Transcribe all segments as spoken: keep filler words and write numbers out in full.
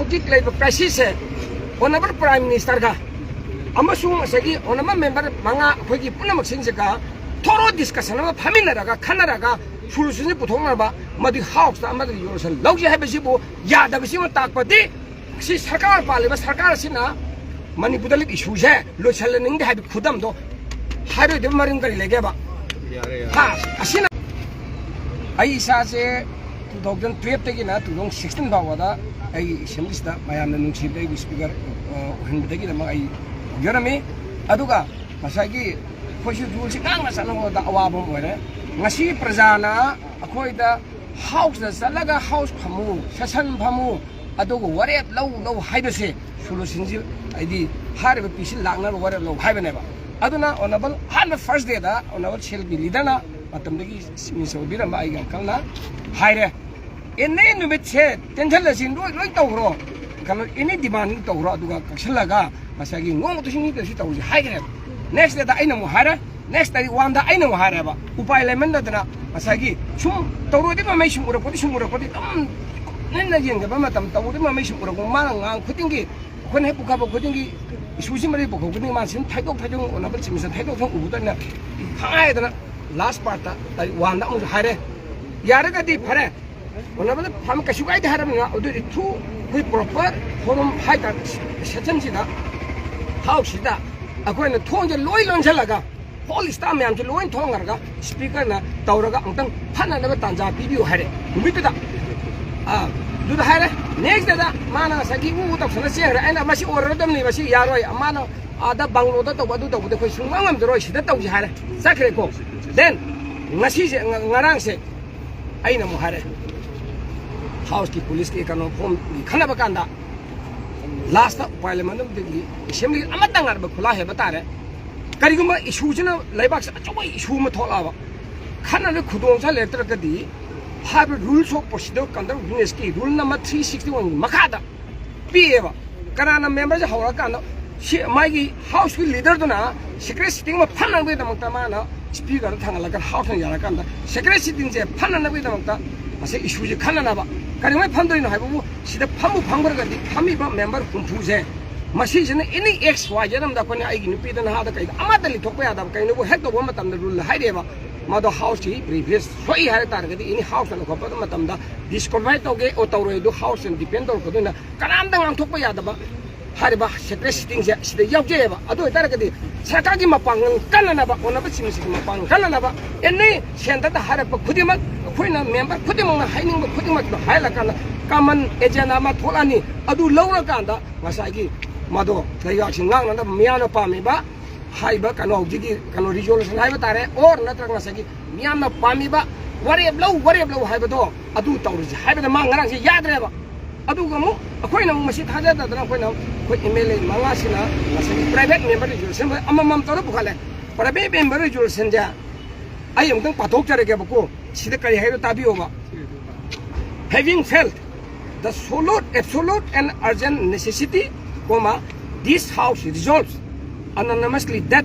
ꯍꯧꯖꯤꯛ ꯂꯩꯕ ꯀ꯭ꯔꯥꯏꯁꯤꯁꯁꯦ honourable prime ꯃꯤꯅꯤꯁꯇꯔꯒ ꯑꯃꯁꯨꯡ ꯉꯁꯥꯏꯒꯤ ꯑꯣꯅꯔꯦꯕꯜ ꯃꯦꯝꯕꯔ ꯃꯉꯥ ꯑꯩꯈꯣꯏꯒꯤ ꯄꯨꯝꯅꯃꯛꯁꯤꯡꯁꯤꯒ ꯊꯣꯔꯣ ꯗꯤꯁꯀꯁꯟ ꯑꯃ ꯐꯝꯃꯤꯟꯅꯔꯒ ꯈꯟꯅꯔꯒ ꯁꯣꯂꯨꯁꯟꯁꯦ ꯄꯨꯊꯣꯛꯅꯕ ꯃꯗꯨ ꯍꯥꯎꯁꯇ ꯑꯃꯗ ꯔꯤꯖꯣꯂꯨꯁꯟ ꯂꯧꯁꯤ ꯍꯥꯏꯕꯁꯤꯕꯨ ꯌꯥꯗꯕꯁꯤꯃ ꯇꯥꯛꯄꯗꯤ ꯁꯤ ꯁꯔꯀꯥꯔ ꯄꯥꯜꯂꯤꯕ ꯁꯔꯀꯥꯔ ꯑꯁꯤꯅ ꯃꯅꯤꯄꯨꯔꯗ ꯂꯩꯕ ꯏꯁꯨꯁꯦ ꯂꯣꯏꯁꯤꯜꯂꯅꯤꯡꯗꯦ ꯍꯥꯏꯕ ꯈꯨꯗꯝꯗꯣ ꯍꯥꯏꯔꯣꯏꯗꯕ ꯃꯔꯝ ꯀꯔꯤ ꯂꯩꯒꯦꯕ? ꯌꯥꯔꯦ, ꯌꯥꯔꯦ꯫ ꯍꯥ? ꯑꯁꯤꯅ ꯑꯩ ꯏꯁꯥꯁꯦ ꯇꯨ ꯊꯥꯎꯖꯟ ꯇꯨꯌꯦꯜꯞꯇꯒꯤꯅ ꯇꯨ ꯊꯥꯎꯖꯟ ꯁꯤꯛꯁꯇꯤꯟ ꯐꯥꯎꯕꯗ ꯑꯩ ꯑꯦꯁꯦꯝꯕ꯭ꯂꯤꯁꯤꯗ ꯃꯌꯥꯝꯅ ꯅꯨꯡꯁꯤꯕꯗ ꯑꯩꯕꯨ ꯁ꯭ꯄꯤꯀꯔ ꯑꯣꯏꯍꯟꯕꯗꯒꯤꯗꯃꯛ ꯑꯩ ꯑꯣꯏꯖꯔꯝꯃꯤ꯫ ꯑꯗꯨꯒ ꯉꯁꯥꯏꯒꯤ ꯑꯩꯈꯣꯏꯁꯨ ꯔꯨꯜꯁꯤ ꯉꯥꯛꯅ ꯆꯠꯅꯕꯗ ꯑꯋꯥꯕ ꯑꯃ ꯑꯣꯏꯔꯦ꯫ ꯉꯁꯤ ꯄ꯭ꯔꯖꯥꯅ ꯑꯩꯈꯣꯏꯗ ꯍꯥꯎꯁꯇ ꯆꯠꯂꯒ ꯍꯥꯎꯁ ꯐꯝꯃꯨ, ꯁꯦꯁꯟ ꯐꯝꯃꯨ, ꯑꯗꯨꯒ ꯋꯥꯔꯦꯞ ꯂꯧ ꯂꯧ ꯍꯥꯏꯕꯁꯦ ꯁꯣꯂꯨꯁꯟꯁꯤ ꯍꯥꯏꯗꯤ ꯍꯥꯏꯔꯤꯕ ꯄꯤꯁꯤ ꯂꯥꯛꯅꯕ ꯋꯥꯔꯦꯞ ꯂꯧ ꯍꯥꯏꯕꯅꯦꯕ꯫ ꯑꯗꯨꯅ ꯑꯣꯅꯔꯦꯕꯜ ꯑꯍꯥꯟꯕ ꯐꯥꯔꯁ ꯗꯦꯗ ꯑꯣꯅꯔꯦꯕꯜ ꯁꯤ ꯑꯦꯜ ꯄꯤ ꯂꯤꯗꯔꯅ ꯃꯇꯝꯗꯒꯤ ꯃꯤꯅꯤꯁꯇꯔ ꯑꯣꯏꯕꯤꯔꯝꯕ ꯑꯩꯒꯤ ꯑꯪꯀꯜꯅ ꯍꯥꯏꯔꯦ, ꯑꯦꯅꯤ ꯅꯨꯃꯤꯠꯁꯦ ꯇꯦꯟꯁꯜꯂꯁꯤ, ꯂꯣꯏ ꯂꯣꯏ ꯇꯧꯈ꯭ꯔꯣ, ꯑꯪꯀꯜ ꯑꯦꯅꯤ ꯗꯤꯃꯥꯟ ꯇꯧꯈ꯭ꯔꯣ, ꯑꯗꯨꯒ ꯀꯛꯁꯜꯂꯒ ꯉꯁꯥꯏꯒꯤ ꯉꯣꯡꯇ ꯁꯤꯡꯅꯤꯗꯁꯨ ꯇꯧꯁꯤ ꯍꯥꯏꯈ꯭ꯔꯦꯕ꯫ ꯅꯦꯛꯁ ꯗꯦꯗ ꯑꯩꯅ ꯑꯃꯨꯛ ꯍꯥꯏꯔꯦ, ꯅꯦꯛꯁ ꯇꯥꯔꯤꯛ ꯋꯥꯟꯗ ꯑꯩꯅ ꯑꯃꯨꯛ ꯍꯥꯏꯔꯦꯕ, ꯎꯄꯥꯏ ꯂꯩꯃꯟꯗꯗꯅ ꯉꯁꯥꯏꯒꯤ ꯁꯨꯝ ꯇꯧꯔꯣꯏꯗꯕ ꯃꯩ ꯁꯨꯝ ꯎꯔꯛꯄꯗꯤ ꯁꯨꯝ ꯎꯔꯛꯄꯗꯤ ꯑꯗꯨꯝ ꯅꯪꯅ ꯌꯦꯡꯗꯕ ꯃꯇꯝ ꯇꯧꯔꯣꯏꯗꯕ ꯃꯩ ꯁꯨꯝ ꯎꯔꯛꯄ ꯃꯥꯅ ꯉꯥꯡ ꯈꯨꯗꯤꯡꯒꯤ ꯑꯩꯈꯣꯏꯅ ꯍꯦꯛ ꯄꯨꯈꯠꯄ ꯈꯨꯗꯤꯡꯒꯤ ꯏꯁꯨꯁꯤ ꯃꯔꯤ ꯄꯨꯈꯠꯄ ꯈꯨꯗꯤꯡꯒꯤ ꯃꯥꯅ ꯁꯨꯝ ꯊꯩꯗꯣꯛ ꯊꯩꯗꯣꯛ ꯑꯣꯟꯅꯕ ꯆꯤꯡꯁꯤꯟ ꯊꯩꯗꯣꯛ ꯊꯩꯗꯣꯛ ꯎꯕꯗ ꯑꯩꯅ ꯈꯪꯍꯥꯏꯗꯅ ꯂꯥꯁ ꯄꯥꯔꯠꯇ ꯇꯥꯔꯤꯛ ꯋꯥꯟꯗ ꯑꯃꯨꯛꯁꯨ ꯍꯥꯏꯔꯦ꯫ ꯌꯥꯔꯒꯗꯤ ꯐꯔꯦ, ꯑꯣꯅꯔꯦꯕꯜ ꯐꯝ ꯀꯩꯁꯨ ꯀꯥꯏꯗꯦ ꯍꯥꯏꯔꯕꯅꯤꯅ ꯑꯗꯨꯗꯤ ꯊ꯭ꯔꯨ ꯑꯩꯈꯣꯏ ꯄ꯭ꯔꯣꯄꯔ ꯐꯣꯔꯝ ꯍꯥꯏꯇꯥꯔꯦ ꯁꯦꯁꯟꯁꯤꯗ ꯍꯥꯎꯁꯁꯤꯗ ꯑꯩꯈꯣꯏꯅ ꯊꯣꯡꯁꯦ ꯂꯣꯏ ꯂꯣꯟꯁꯤꯜꯂꯒ ꯍꯣꯜ ꯁ꯭ꯇꯥꯐ ꯃꯌꯥꯝꯁꯦ ꯂꯣꯏ ꯊꯣꯛꯍꯟꯈ꯭ꯔꯒ ꯁ꯭ꯄꯤꯀꯔꯅ ꯇꯧꯔꯒ ꯑꯃꯨꯛꯇꯪ ꯐꯠꯅꯅꯕ ꯇꯥꯟꯖꯥ ꯄꯤꯕꯤꯌꯨ ꯍꯥꯏꯔꯦ ꯅꯨꯃꯤꯠꯇꯨꯗ꯫ ꯑꯥ, ꯑꯗꯨꯗ ꯍꯥꯏꯔꯦ꯫ ꯅꯦꯛꯁ ꯗꯦꯗ ꯃꯥꯅ ꯉꯁꯥꯏꯒꯤ ꯎ ꯎ ꯇꯧꯁꯜꯂ ꯆꯦꯟꯈ꯭ꯔꯦ꯫ ꯑꯩꯅ ꯃꯁꯤ ꯑꯣꯏꯔꯔꯣꯏꯗꯕꯅꯤ, ꯃꯁꯤ ꯌꯥꯔꯣꯏ, ꯃꯥꯅ ꯑꯥꯗ ꯕꯪꯒ꯭ꯂꯣꯗ ꯇꯧꯕ ꯑꯗꯨ ꯇꯧꯕꯗꯤ ꯑꯩꯈꯣꯏ ꯁꯨꯡꯉꯝ ꯉꯝꯖꯔꯣꯏ, ꯁꯤꯗ ꯇꯧꯁꯤ ꯍꯥꯏꯔꯦ꯫ ꯆꯠꯈ꯭ꯔꯦꯀꯣ꯫ ꯗꯦꯟ ꯉꯁꯤꯁꯦ ꯉ- ꯉꯔꯥꯡꯁꯦ ꯑꯩꯅ ꯑꯃꯨꯛ ꯍꯥꯏꯔꯦ ꯍꯥꯎꯁꯀꯤ ꯄꯨꯂꯤꯁꯀꯤ ꯀꯩꯅꯣ ꯐꯣꯝꯒꯤ ꯈꯟꯅꯕ ꯀꯥꯟꯗ ꯂꯥꯁꯇ ꯎꯄꯥꯏ ꯂꯩꯃꯟꯗꯕꯗꯒꯤ ꯑꯦꯁꯦꯝꯕ꯭ꯂꯤ ꯑꯃꯠꯇ ꯉꯥꯏꯔꯕ ꯈꯨꯠꯂꯥꯏ ꯍꯥꯏꯕ ꯇꯥꯔꯦ꯫ ꯀꯔꯤꯒꯨꯝꯕ ꯏꯁꯨꯁꯤꯅ ꯂꯩꯕꯥꯛꯁꯤꯗ ꯑꯆꯧꯕ ꯏꯁꯨ ꯑꯃ ꯊꯣꯛꯂꯛꯑꯕ ꯈꯟꯅꯕꯒꯤ ꯈꯨꯗꯣꯡꯆꯥ ꯂꯩꯔꯛꯇ꯭ꯔꯒꯗꯤ ꯍꯥꯏꯔꯤꯕ ꯔꯨꯜꯁ ꯑꯣꯐ ꯄ꯭ꯔꯣꯁꯤꯗꯔ ꯀꯟꯗꯛ ꯕꯤꯖꯤꯅꯦꯁꯀꯤ ꯔꯨꯜ ꯅꯝꯕꯔ ꯊ꯭ꯔꯤ ꯁꯤꯛꯁꯇꯤ ꯋꯥꯟꯒꯤ ꯃꯈꯥꯗ ꯄꯤꯌꯦꯕ꯫ ꯀꯅꯥꯅ ꯃꯦꯝꯕꯔꯁꯦ ꯍꯧꯔꯛꯑꯀꯥꯟꯗ ꯁꯤ ꯃꯥꯒꯤ ꯍꯥꯎꯁꯀꯤ ꯂꯤꯗꯔꯗꯨꯅ ꯁꯤꯀ꯭ꯔꯦꯠ ꯁꯤꯇꯤꯡ ꯑꯃ ꯐꯪꯅꯕꯒꯤꯗꯃꯛꯇ ꯃꯥꯅ ꯁ꯭ꯄꯤꯀꯔꯗ ꯊꯥꯡꯒꯠꯂꯒ ꯍꯥꯎꯁꯅ ꯌꯥꯔꯀꯥꯟꯗ ꯁꯦꯀ꯭ꯔꯦꯠ ꯁꯤꯇꯤꯡꯁꯦ ꯐꯅꯅꯕꯒꯤꯗꯃꯛꯇ ꯉꯁꯤ ꯏꯁꯨꯁꯦ ꯈꯟꯅꯅꯕ꯫ ꯀꯔꯤꯒꯨꯝꯕ ꯐꯝꯗꯣꯏꯅꯣ ꯍꯥꯏꯕꯕꯨ, ꯁꯤꯗ ꯐꯝꯕꯨ ꯐꯝꯈ꯭ꯔꯒꯗꯤ ꯐꯝꯃꯤꯕ ꯃꯦꯝꯕꯔ ꯍꯨꯝꯐꯨꯁꯦ ꯃꯁꯤꯁꯤꯅ ꯑꯦꯅꯤ ꯑꯦꯛꯁ ꯋꯥꯏ ꯖꯦꯠ ꯑꯃꯗ ꯑꯩꯈꯣꯏꯅ ꯑꯩꯒꯤ ꯅꯨꯄꯤꯗ ꯅꯍꯥꯗ ꯀꯩꯗ ꯑꯃꯠꯇ ꯂꯤꯊꯣꯛꯄ ꯌꯥꯗꯕ꯫ ꯀꯩꯅꯣꯕꯨ ꯍꯦꯛ ꯇꯧꯕ ꯃꯇꯝꯗ ꯔꯨꯜ ꯍꯥꯏꯔꯛꯑꯦꯕ, ꯃꯗꯣ ꯍꯥꯎꯁꯀꯤ ꯄ꯭ꯔꯤꯚꯤꯌꯁ ꯁꯣꯛꯏ ꯍꯥꯏ ꯇꯥꯔꯒꯗꯤ ꯑꯦꯅꯤ ꯍꯥꯎꯁꯇ ꯂꯧꯈꯠꯄ ꯃꯇꯝꯗ ꯗꯤꯁꯀ꯭ꯋꯥꯂꯤꯐꯥꯏ ꯇꯧꯒꯦ ꯑꯣ ꯇꯧꯔꯣꯏ ꯑꯗꯨ ꯍꯥꯎꯁꯅ ꯗꯤꯄꯦꯟ ꯇꯧꯔꯛꯀꯗꯣꯏꯅ ꯀꯅꯥꯝꯇ ꯉꯥꯡꯊꯣꯛꯄ ꯌꯥꯗꯕ ꯍꯥꯏꯔꯤꯕ ꯁꯦꯀ꯭ꯔꯦꯠ ꯁꯤꯇꯤꯡꯁꯦ ꯁꯤꯗ ꯌꯥꯎꯖꯩꯑꯕ꯫ ꯑꯗꯨ ꯑꯣꯏꯇꯥꯔꯒꯗꯤ ꯁꯔꯀꯥꯔꯒꯤ ꯃꯄꯥꯡꯒꯜ ꯀꯟꯅꯅꯕ, ꯑꯣꯅꯕ ꯆꯤꯡꯕꯁꯤꯒꯤ ꯃꯄꯥꯡꯒꯜ ꯀꯟꯅꯅꯕ ꯑꯦꯅꯤ ꯁꯦꯟꯇꯔꯗ ꯍꯥꯏꯔꯛꯄ ꯈꯨꯗꯤꯡꯃꯛ ꯑꯩꯈꯣꯏꯅ ꯃꯦꯝꯕꯔ ꯈꯨꯗꯤꯡꯃꯛꯅ ꯍꯥꯏꯅꯤꯡꯕ ꯈꯨꯗꯤꯡꯃꯛꯇꯣ ꯍꯥꯏꯔꯀꯥꯟꯗ ꯀꯃꯟ ꯑꯦꯖꯦꯟꯗꯥ ꯑꯃ ꯊꯣꯛꯂꯛꯑꯅꯤ꯫ ꯑꯗꯨ ꯂꯧꯔꯀꯥꯟꯗ ꯉꯁꯥꯏꯒꯤ ꯃꯗꯣ ꯂꯩꯕꯥꯛꯁꯤ ꯉꯥꯛꯅꯅꯕ ꯃꯤꯌꯥꯝꯅ ꯄꯥꯝꯃꯤꯕ ꯍꯥꯏꯕ ꯀꯩꯅꯣ ꯍꯧꯖꯤꯛꯀꯤ ꯀꯩꯅꯣ ꯔꯤꯖꯣꯂꯨꯁꯟ ꯍꯥꯏꯕ ꯇꯥꯔꯦ, ꯑꯣꯔ ꯅꯠꯇ꯭ꯔꯒ ꯉꯁꯥꯏꯒꯤ ꯃꯤꯌꯥꯝꯅ ꯄꯥꯝꯃꯤꯕ ꯋꯥꯔꯦꯞ ꯂꯧ, ꯋꯥꯔꯦꯞ ꯂꯧ ꯍꯥꯏꯕꯗꯣ ꯑꯗꯨ ꯇꯧꯔꯤꯁꯦ ꯍꯥꯏꯕꯗ ꯃꯥ ꯉꯔꯥꯡꯁꯦ ꯌꯥꯗ꯭ꯔꯦꯕ꯫ ꯑꯗꯨꯒ ꯑꯃꯨꯛ ꯑꯩꯈꯣꯏꯅ ꯑꯃꯨꯛ ꯃꯁꯤ ꯊꯥꯖꯗꯗꯅ ꯑꯩꯈꯣꯏꯅ ꯑꯩꯈꯣꯏ ꯑꯦꯝ ꯑꯦꯜ ꯑꯦ ꯃꯉꯥꯁꯤꯅ ꯉꯁꯥꯏꯒꯤ ꯄ꯭ꯔꯥꯏꯚꯦꯠ ꯃꯦꯝꯕꯔ ꯔꯤꯖꯣꯂꯨꯁꯟ ꯑꯃꯃꯝ ꯇꯧꯔ ꯄꯨꯈꯠꯂꯦ꯫ ꯄ꯭ꯔꯥꯏꯚꯦꯠ ꯃꯦꯝꯕꯔ ꯔꯤꯖꯣꯂꯨꯁꯟꯁꯦ ꯑꯩ ꯑꯃꯨꯛꯇꯪ ꯄꯥꯊꯣꯛꯆꯔꯒꯦꯕꯀꯣ꯫ ꯁꯤꯗ ꯀꯔꯤ ꯍꯥꯏꯅꯣ ꯇꯥꯕꯤꯌꯣꯕ꯫ Having felt the absolute, absolute and urgent necessity, comma, this House resolves unanimously that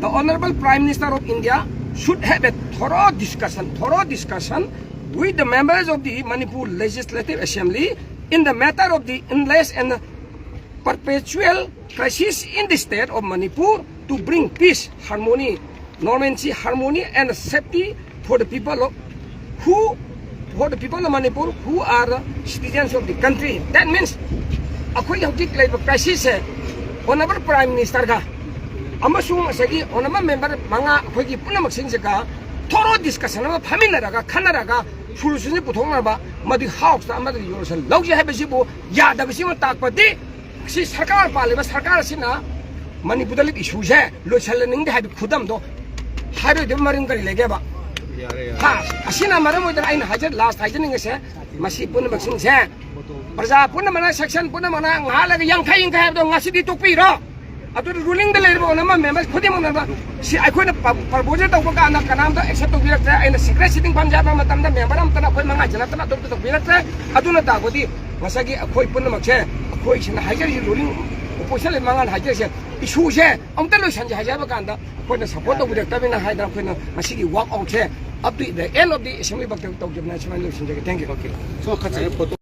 the Honorable Prime Minister of India should have a thorough discussion, thorough discussion with the members of the Manipur Legislative Assembly in the matter of the endless and perpetual crisis in the state of Manipur to bring peace, harmony, normalcy, harmony and safety for the people of, who, for the people of Manipur who are citizens of the country. That means ꯑꯩꯈꯣꯏ ꯍꯧꯖꯤꯛ ꯂꯩꯕ crisis ꯁꯦ Honorable Primeꯃꯤꯅꯤꯁꯇꯔꯒ ꯑꯃꯁꯨꯡ ꯉꯁꯥꯏꯒꯤ Honorable member ꯃꯉꯥ ꯑꯩꯈꯣꯏꯒꯤ ꯄꯨꯝꯅꯃꯛꯁꯤꯡꯁꯤꯒ thorough discussion ꯑꯃ ꯐꯝꯃꯤꯟꯅꯔꯒ ꯈꯟꯅꯔꯒ solution ꯁꯦ ꯄꯨꯊꯣꯛꯅꯕ, ꯃꯗꯨ House ꯇ ꯑꯃꯗ ꯌꯣꯜꯁꯟ ꯂꯧꯁꯤ ꯍꯥꯏꯕꯁꯤꯕꯨ ꯌꯥꯗꯕꯁꯤꯃ ꯇꯥꯛꯄꯗꯤ ꯁꯤ ꯁꯔꯀꯥꯔ ꯄꯥꯜꯂꯤꯕ ꯁꯔꯀꯥꯔ ꯑꯁꯤꯅ ꯃꯅꯤꯄꯨꯔꯗ ꯂꯩꯕ issue ꯁꯦ ꯂꯣꯏꯁꯤꯜꯍꯟꯅꯤꯡꯗꯦ ꯍꯥꯏꯕ ꯈꯨꯗꯝꯗꯣ ꯍꯥꯏꯔꯣꯏꯗꯕ ꯃꯔꯝ ꯀꯔꯤ ꯂꯩꯒꯦꯕ? ꯌꯥꯔꯦ, ꯌꯥꯔꯦ꯫ ꯍꯥ? ꯑꯁꯤꯅ ꯃꯔꯝ ꯑꯣꯏꯗꯅ ꯑꯩꯅ ꯍꯥꯏꯖ-, last ꯍꯥꯏꯖꯅꯤꯡꯉꯤꯁꯦ, ꯃꯁꯤ ꯄꯨꯝꯅꯃꯛꯁꯤꯡꯁꯦ ꯄ꯭ꯔꯖꯥ ꯄꯨꯝꯅꯃꯛꯅ, section ꯄꯨꯝꯅꯃꯛꯅ ꯉꯥꯏꯍꯥꯛ ꯂꯩꯔꯒ ꯌꯥꯡꯈꯩ ꯌꯥꯡꯈꯩ ꯍꯥꯏꯕꯗꯣ ꯉꯁꯤꯗꯤ ꯇꯣꯛꯄꯤꯔꯣ꯫ ꯑꯗꯨꯅ ruling ꯗ ꯂꯩꯔꯤꯕ ꯑꯣꯅꯔ ꯃꯦꯝꯕꯔ ꯈꯨꯗꯤꯡꯃꯛꯅ ꯁꯤ ꯑꯩꯈꯣꯏꯅ ꯄ-, proposal ꯇꯧꯕ ꯀꯥꯟꯗ ꯀꯅꯥꯝꯇ accept ꯇꯧꯕꯤꯔꯛꯇ꯭ꯔꯦ꯫ ꯑꯩꯅ secret sitting ꯐꯝꯁꯦ ꯍꯥꯏꯕ ꯃꯇꯝꯗ ꯃꯦꯝꯕꯔ ꯑꯃꯠꯇꯅ ꯑꯩꯈꯣꯏ ꯃꯉꯥꯁꯤ ꯅꯠꯇꯅ ꯑꯇꯣꯞꯄ ꯇꯧꯕꯤꯔꯛꯇ꯭ꯔꯦ꯫ ꯑꯗꯨꯅ ꯇꯥꯛꯄꯗꯤ ꯉꯁꯥꯏꯒꯤ ꯑꯩꯈꯣꯏ ꯄꯨꯝꯅꯃꯛꯁꯦ, ꯑꯩꯈꯣꯏꯁꯤꯅ ꯍꯥꯏꯖꯔꯤꯁꯤ, ruling opposition ꯂꯩ ꯃꯉꯥꯅ ꯍꯥꯏꯖꯔꯤꯁꯦ, ꯏꯁꯨꯁꯦ ꯑꯃꯨꯛꯇ ꯂꯣꯏꯁꯟꯁꯦ ꯍꯥꯏꯖꯕ ꯀꯥꯟꯗ ꯑꯩꯈꯣꯏꯅ ꯁꯄꯣꯔꯠ ꯇꯧꯕꯤꯔꯛꯇꯕꯅꯤꯅ ꯍꯥꯏꯗꯅ ꯑꯩꯈꯣꯏꯅ ꯉꯁꯤꯒꯤ ꯋꯥꯛ ꯑꯥꯎꯠꯁꯦ up to the end of the assembly ꯐꯥꯎꯇ ꯇꯧꯖꯕꯅ ꯁꯨꯃꯥꯏꯅ ꯂꯣꯏꯁꯤꯟꯖꯒꯦ꯫ Thank you.